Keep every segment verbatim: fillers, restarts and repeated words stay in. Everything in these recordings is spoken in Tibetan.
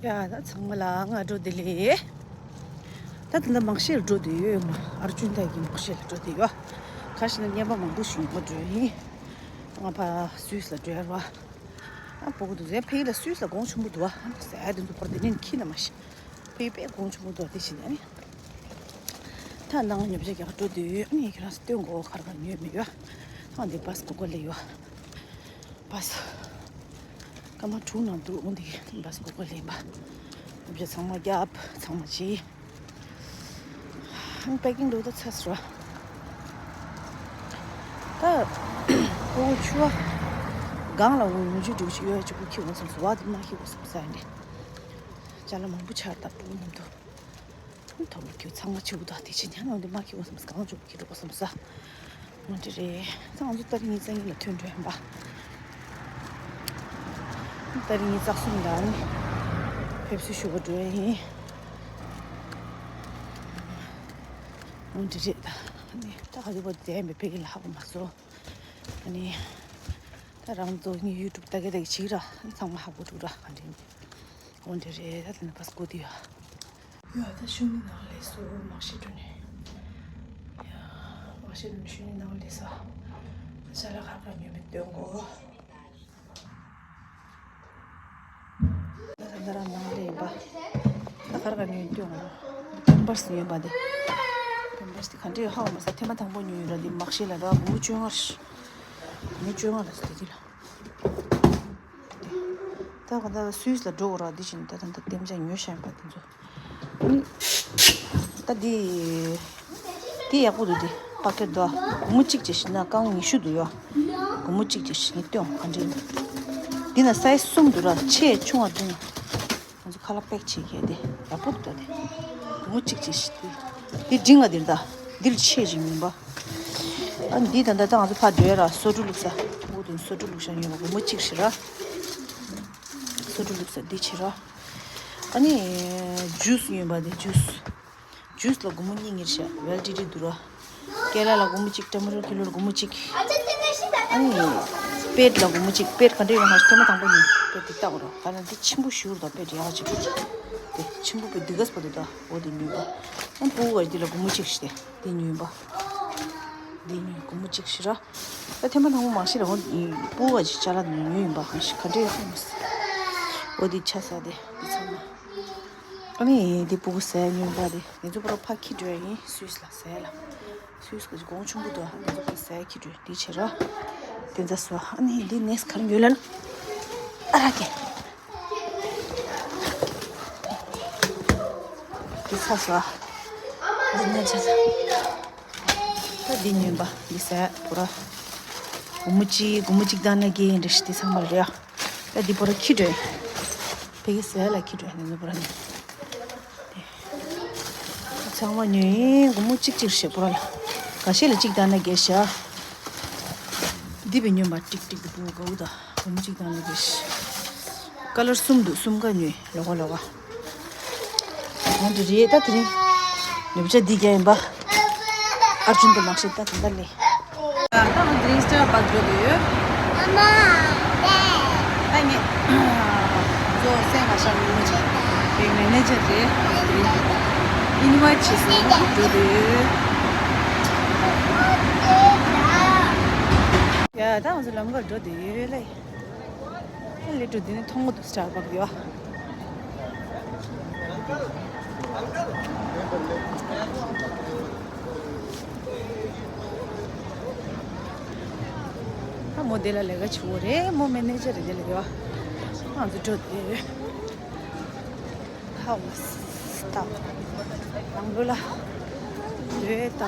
ཡ་ད་ཚང་མ་ལ་སྔ་དྲོ་བདེ་ལེགས། ད་དེ་འདྲ་མང་ཤེས་འགྲོ་དུས་ཡོད་མ། ཨར་ཇུན་དག་གི་མང་ཤེས་ལ་འགྲོ་དུས་ཡོད། ཁ་ཤས་ན་བརྙན་པ་མང་པོ་ཞིག་ཡོང་གི་འགྲོ་ཡིན། ང་ཕ་སུད་སི་ལ་འགྲོ་ཡ་ར། ཨ་སྤོ་གི་འདུག་ཟེར། ཕ་གི་ལ་སུད་སི་ལ་གོང་ཆེན་པོ་འདུག་ཨ། ཟེར་དེ་འདུག་པར་དེ་ནས་ཁྱི་ན་མ་ཤི། ཕ་གི་དཔེ་གོང་ཆེན་པོ་འདུག་དེ་བཞིན་ཨ་ནི། ད་ནང་ཉོ་ཆ་རྒྱག་འགྲོ་དུས་ཨ་ནི་ཁྱེད་རང་ཚོ་སྟོན་གོ་གར་གར་ཉོས་མི་ཡོད། ཨ་འདི་བ་སི་གོ་ག་ལེ་ཡོད། བ་སི། སྐར་མ་དྲུག་ནང་འདུག་འོ་འདི་བ་སི་གོ་ག་ལེན་པ། ཉོ་ཆ་ཚང་མ་རྒྱབ་ཚང་མ་བྱས། ཨ་ནི་པེ་ཀིང་འགྲོ་ད་ཚར་སོང་། ད་ཁོ་བོ་ཆུ་བ་སྒང་ལ་འོང་ཉུང་ཆུ་འགྲོ་ཞིག་ཡོད་ཅིག་པུ་ཁྱི་འོང་བསམ་སོང་། བ་དེ་མ་ཁྱི་འོང་བསམ་སོང་ཨ་འདྲེ། ཅ་ལག་མང་པོ་ཆར་ད་སྤུ་མཉམ་དུ། ཐོག་མར་ཁྱོད་ཚང་མ་བྱེད་དགོས་དང་དེ་བྱེད་ཉན་འོང་དེ་མ་ཁྱེད་འོང་བསམ་སོང་། གང་བྱུང་ཁྱེད་འགྲོ་བསམ་སོང་། འོ་འདྲ་རེད། ད་ང་ཚོ་ཏ་རིག་ཉི་ཤུ་རྩ་གཉིས་ལ་ཐོན་འགྲོ་ཡིན་པ། ཏ་རིག་ཉི་ཤུ་རྩ་གསུམ་ལ་ནི་ཕེབས་བསུ་ཞུ་བར་འགྲོ་ཡ་ཡིན། འོ་འདྲ་རེད། ད་ནི་ད་ག་དུས་བར་དུ་བསྡད་ཡིན་པའི་ཕ་གི་ལ་ཧ་གོ་མ་སོང་། ཨ་ནི་ད་རང་ཚོ་ནི་ཡུ་ཊུབ་ལྟ་གི་ལྟ་གི་བྱེད་ར། ཚང་མ་ཧ་གོ་འགྲོ་ར། ཨ་འདྲ་ཡིན། འོ་འདྲ་རེད། ད་དེ་ནས་བ་སི་གོ་དུས་ཡ། ཡ་ད་ཤུ་ནི་ནང་ལས་སུ་མང་ཤེས་འགྲོ་ནས། ཡ་མང་ཤེས་འགྲོ་ནས་ཤུ་ནི་ནང་ལས་ས། ཤ་ལ་ཁར་ཁར་ཉོས་མི་སྟོན་གོ། ད་ད་རང་ནང་ལས་ཡིན་པ། ད་ཁར་ཁར་ཉོས་སྟོན་གོ། པེམ་པར་སི་ཉོས་པ་དེ། པེམ་པར་སི་དེ་ག་འདྲས་ཧ་གོ་མ་སོང་། ཐེངས་མ་དང་པོ་ཉོས་ཡོད་ར། དེ་མང་ཤེས་ལ་ར་སྒོར་མོ་བཅོ་ལྔ་རེད། སྒོར་མོ་བཅོ་ལྔ་རེད་ཟེར་དེ་ལ། ད་ག་ད་སུད་སི་ལ་འགྲོ་དགོས་ར། འདི་བཞིན་ད་ད་ད་ལྟེམ་ཅང་ཉོས་བཞག་པ་དེ་ཚོ། ཨ་ནི་ད་འདི་འདི་ཡག་པོ་འདུག་འདི་པ་ཀེ་ཊི་འདུག་སྒོར་མོ་གཅིག་བྱས་ཤིག་ན་རྐང་ཉི་ཤུ་འདུག་ཡ། སྒོར་མོ་གཅིག་བྱས་ཤིག་ནི་སྟོན་ག་འདྲ་ཡིན། འདི་ན་སའི་ཛི་གསུམ་འདུག་ར། ཆེ་ཆུང་བ་འདུག་ང་ཚོ་ཁ་ལག་པེག་བྱེད་མཁན་དེ་ཡག་པོ་འདུག་ད་དེ། སྒོར་མོ་གཅིག་བྱས་ཤིག་དེ། འདི་འབྲིང་ང་འདིར་ད། འདིར་ཆེ་ཞིག་ཡིན་པ། ཨ་འདི་ད་ད་ད་ང་ཚོ་ཕར་འགྲོ་ཡ་ར། སོ་འབྲུ་བླུགས་ས། འོ་དེ་སོ་འབྲུ་བླུགས་ཤག་ཉོས་པ་སྒོར་མོ་གཅིག་ཞིག་ར། སོ་འབྲུ་བླུགས་ས་འདི་བྱེད་ར། ཨ་ནི་ཇུས་ཉོས་པ་དེ་ཇུས། ཇུས་ལ་སྒོར་མོ་གཉིས་ཉེར་ཤག་ཝེལ་ཌི་ཌི་འདུག་ར། ཀེ་ལ་ལ་སྒོར་མོ་གཅིག་ཊ་མ་ཊོ་ཀི་ལོ་ལ་སྒོར་མོ་གཅིག་ཨ་ནི་པེཊ་ལ་སྒོར་མོ་གཅིག་པེཊ་ག་འདྲ་ཡོད་མ་ཤེས། ཐེངས་མ་དང་པོ་ཉོས། པེཊ་འདི་ལྟ་དགོས་ར། ག་ལ་འདི་ཆེན་པོ་ཞེ་པོ་རེད་ད། པེཊ་ཡག་ག་ཅིག་འདུག་དེ་ཆེན་པོ་པེཊ་འདི་གས་པ་འདུག་ད། འོ་དེ་ཉོས་པ། ཨ་སྤུ་གུ་ག་འདི་ལ་སྒོར་མོ་གཅིག་ཞིག་དེ་དེ་ཉོས་པ། འདི་ཉོས་སྒོར་མོ་གཅིག་ཞིག་ར། ད་ཐེངས་མ་དང་པོ་མང་ཤེས་ལ་འོ་སྤུ་གུ་ག་ཅིག་ཅ་ལག་ཉོས་ཡིན་པ། ག་ཤི་ག་འདྲ་ཡོད་མ་ཤེས། འོ་དེ་ཆ་ས་དེ་དེ་ཚང་མ། ཨ་ནི་དེ་སྤུ་གུ་ཟས་ཉོས་པ་དེ། ང་ཚོ་པོ་ར་ཕ་ཁྱི་འགྲོ་ཡ་ཡིན་སུད་སི་ལ་ཟས་ལ། སུད་སི་ག་ཅིག་གོང་ཆུང་པོ་འདུག་ཨ་ང་ཚོ་པོ་ར་ཟས་ཁྱི་འགྲོ་དེ་བྱེད་ར། དེ་འཛའ་སོ། ཨ་ནི་འདི་ནེགས་ག་རེ་ཉོས་ལབ་ན། ཨ་ར་ཀེ། འདི་ཚ་སོ། འདི་ཉལ་ཆ་ས། ད་འདི་ཉོས་པ་འདི་ཟས་པོ་ར། སྒོར་མོ་གཅིག་སྒོར་མོ་གཅིག་བཏང་ན་རྒྱལ་ཡིན་འདྲ་ཞིག་འདི་ཚང་མ་རེད་ཡ། ད་འདི་པོ་ར་ཁྱི་འགྲོ། ཕ་གི་ཟས་ལ་ཁྱི་འགྲོ་ནི་འདི་པོ་ར་ནི། ཚང་མ་ཉོས་ཡིན། སྒོར་མོ་གཅིག་གཅིག་རེད་པོ་ར་ལ། འགའ་ཤས་ལ་གཅིག་བཏང་ན་རྒྱལ་ཤག་འདི་བས་ཉོས་པ་ཀྲིག་ཀྲིག་འདི་པོ་དགའ་བོ་ད། སྒོར་མོ་གཅིག་བཏང་ན་རྒྱལ་ཤག་ཀ་ལར་གསུམ་འདུག་གསུམ་ཀ་ཉོས་ལོག་ག་ལོག་ག་འོ་འདི་རེད། ད་དེ་རིང་ནུབ་ཆ་འདི་རྒྱག་ཡིན་པ། ཨར་ཇུན་དུ་མང་ཤེས་ད་དེ་འདྲ་ལས། ད་ང་དེ་རིང་སི་ཊར་བག་འགྲོ་འདོད་ཡོད། ཨ་མ། ད་ངས་ཚོ་སེང་ག་ཤ་མི་མོ་ཆེ་བའི་མེ་ནེ་ཇར་རེད། ཨིན་ཝའི་ཊི་བྱས་སོང་། འགྲོ་འདོད་ཡོད། ཡ་ད་ང་ཚོ་ལམ་ཁར་འགྲོ་འདོད་ཡོད་ལེ། ལི་ཀྲུ་འདི་ནི་མཐོང་གི་འདུག་སི་ཊར་བག་ཡོད། ད་མོ་དེ་ལ་ལས་ཀ་བྱེད་འོ་རེད། མོ་མེ་ནེ་ཇར་རེད། དེ་ལ་ཡོད། ང་ཚོ་འགྲོ་དེ་ཡོད། ཧའོ་སི་ཏོབ། ནང་ལོགས་ལ་ཡོད་ད།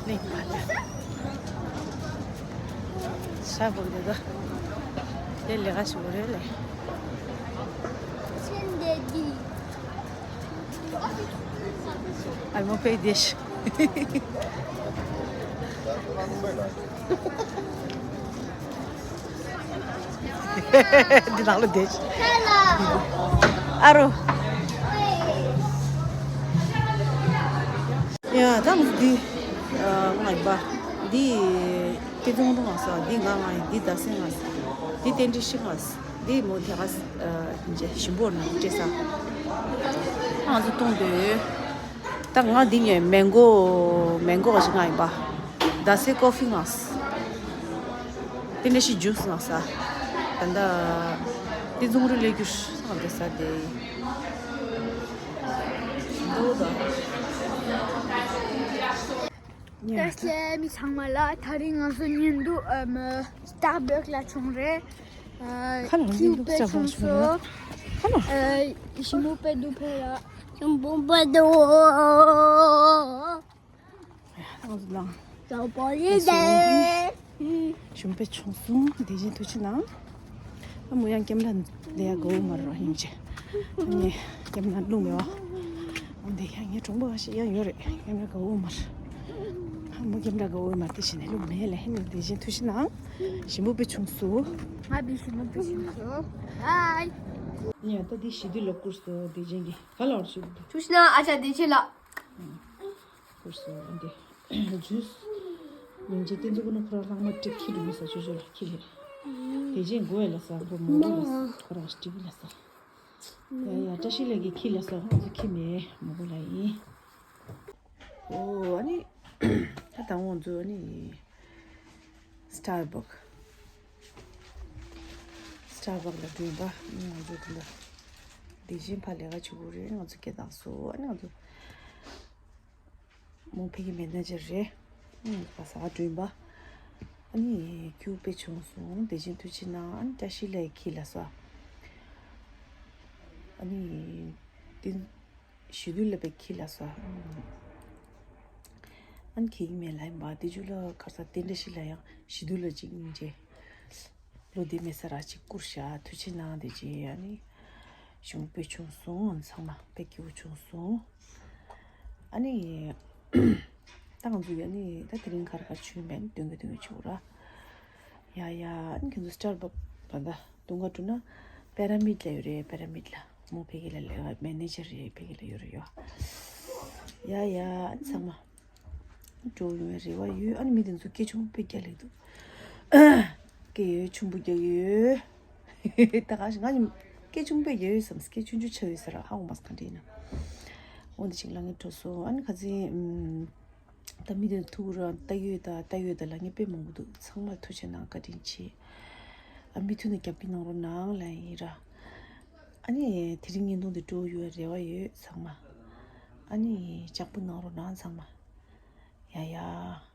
གླིང་བ་ལ། ཤ་བུག་དེ་དོ། དེ་ལས་ཀ་ཞུ་རེད་ལེ། ཨ་མོ་ཕེ་དེ་ཤི། འདི་ནང་ལ་བསྡད་ཤིག་ཨ་རོ། ཡ་ད་འདི་ང་ཡིན་པ། འདི་ ཁྱེད་ཚོ་ང་ས་འདི་ང་ང་ཡིན། འདི་ཟླ་སེ་ང་ས། འདི་རྟེན་འབྲེལ་ཤི་ང་ས། འདི་མོ་དེ་ག་ས་ཞིམ་པོ་ན་སྤྲད་ས། ང་ཚོ་གཏོང་དོ། ད་ང་འདི་ཉོས། མེང་གོ། མེང་གོ་ག་ཞིག་ང་ཡིན་པ། ཟླ་སེ་ཀོ་ཕི་ང་ས། རྟེན་འབྲེལ་ཤི་ཇུས་ང་ས། ད་ད་འདི་ཚོང་རུ་ལས་རྒྱུ་ས་ང་དེ་ས་དེ། འདུག་ད། ད་ལྟ་མི་ཚང་མ་ལ་དེ་རིང་ང་ཚོ་ཉིན་དུ་ཨམ་སྟར་བག་ལ་བྱུང་རེད། ཨ་ཁ་ལ་ཁྱིའུ་ཉིན་དུ་པེ་སྟར་བག་ཆུང་བྱུང་སོ། རེད། ཁ་ལ། ཨ་ཞི་མོ་པེ་དུ་ཕེ་ལ། ཞི་མོ་པེ་དུ། ང་ཚོ་ལ། ཞུམ་པའི་ཆུང་སོང་། དེ་བཞིན་ཐུགས་རྗེ་གནང་། ཨ་མོ་ཡང་ཀེམ་ར་ལས་ཡ་དགའ་བོ་མ་རེད་རོ་ཧིན་ཅེ། ཨ་ནི་ཀེམ་ར་བླུག་མེད་བ། འོན་ཏེ་ཡང་ངའི་གྲོང་པ་ཞིག་ཡང་ཡོད་རེད། ཀེམ་ར་དགའ་བོ་མ་རེད། ཨ་མོ་ཀེམ་ར་དགའ་བོ་མ་རེད་དེ་བཞིན་ནས་བླུག་མེད་ལ། ཧེ་ནས་དེ་བཞིན་ཐུགས་རྗེ་གནང་། ཞིམ་པོ་པའི་ཆུང་སོང་། ང་བི་ཞིམ་པོ་པའི་ཆུང་སོང་། ཧའི། ཡ་ད་འདི་ཞི་དུལ་ལ་བསྐུར་སོང་། དེ་བཞིན་གྱི་ག་ལ་བར་ཞུ་གི་འདུག་ཐུགས་རྗེ་གནང་ཨ་ཅག་བདེ་ཆེན་ལགས། སྐུར་སོང་། འདི་ཇུས། མིང་ཅན་བསྟན་འཛིན་ཁོ་ན་ཁོ་རང་ལྷག་མ་ཀྲིག་ཁྱི་རུ་མི་ས་ཆོས་ཆོས་ལ་ཁྱི་རེད། དེ་རྗེས་མགོ་ཡ་ལ་ས་མགོ་མོ་ལ་ས་ཁོ་རང་ཀྲིག་ལ་ས། ཡ་ཡ་བཀྲ་ཤིས་ལགས་ཀྱི་ཁྱི་ལ་ས། ང་ཚོ་ཁྱི་མེད། མོ་གོ་ལ་ཡིན། ཨོ་ཨ་ནི་ད་དང་ང་ཚོ་ཨ་ནི་སྟར་བག་སྟར་བག་ལ་འགྲོ་ཡིན་པ། ང་ཚོ་དེ་ལ་དེ་བཞིན་ཕ་ལས་ཀ་བྱེད་དགོས་རེད། ང་ཚོ་སྐད་བཏང་སོང་། ཨ་ནི་ང་ཚོ། མོ་ཕ་གི་མེ་ནེ་ཇར་རེད། ཨང་། ག་ས་ག་འགྲོ་ཡིན་པ། ཨ་ནི་ཁྱིའུ་དཔེ་བྱུང་སོང་། དེ་བཞིན་ཐུགས་རྗེ་གནང་། ཨ་ནི་བཀྲ་ཤིས་ལགས་ཁྱི་ལ་ས། ཨ་ནི་དེ་ཞི་དུལ་ལ་པའི་ཁྱི་ལ་ས། ཨ་ནི་ཁྱི་མེད་ལ་ཡིན་པ། དེ་ཇུ་ལ་ག་ས་རྟེན་འབྲེལ་ཤི་ལ་ཡང་ཞི་དུལ་ལ་གཅིག་སྙིང་རྗེ། ལོ་དེ་མེད་ས་ར་གཅིག་བསྐུར་བཞག་ཐུགས་རྗེ་གནང་། དེ་རྗེས་ཨ་ནི་ཞུམ་པའི་བྱུང་སོང་། ཚང་མ་དཔེ་སྐྱིད་པོ་བྱུང་སོང་། ཨ་ནི་ད་ང་ཚོ་ཡ་ནི་ད་དེ་རིང་གར་གར་བྱུང་མེད་སྟོན་གི་སྟོན་གི་བྱུང་ར། ཡ་ཡ། ཨ་ནི་ཁྱེད་ཚོ་སྟར་བག་ད་ད་དུང་ག་འགྲོ་ན་པེ་ར་མིད་ལ་ཡོད་རེད། པེ་ར་མིད་ལ་མོ་ཕ་གི་ལ་ལ་མེ་ནེ་ཇར་རེད། ཕ་གི་ལ་ཡོད་རེད་ཡོ། ཡ་ཡ། ཨ་ནི་ཚང་མ། འགྲོ་ཡོང་བའི་རེ་བ་ཡོད། ཨ་ནི་མི་དེ་ཚོ་སྐད་ཆུང་པོ་རྒྱག་ལེགས་འདུག་སྐད་ཆུང་པོ་རྒྱག་ཡོད། ད་ག་ཞིག་ང་ནི་སྐད་ཆུང་པོ་རྒྱག་ཡོད་བསམ། སྐད་ཆུང་ཆུང་ཆགས་ཡོད་ས་ར་ཧ་གོ་མ་སོང་། ག་འདྲ་ཡིན་ན། འོ་འདི་ཅིག་ལ་ངས་འགྲོ་སོང་། ཨ་ནི་ཁ་སང་ཨམ། ད་མི་དེ་ཐུག་ར་ལྟ་ཡོད་ད་ལྟ་ཡོད་ད་ལ་ངས་དཔེ་མང་པོ་འདུག་ཚང་མར་ཐུགས་རྗེ་གནང་། བཀའ་དྲིན་ཆེ། ཨ་མི་ཐུག་ན་རྒྱབ་སྐྱོར་གནང་རོགས་གནང་ལ་ཡིན་ར། ཨ་ནི་དེ་རིང་བརྙན་ཐུང་འདི་འགྲོ་ཡོད་རེ་བ་ཡོད་ཚང་མ། ཨ་ནི་ལྕགས་པོ་གནང་རོགས་གནང་ཚང་མ། ཡ་ཡ།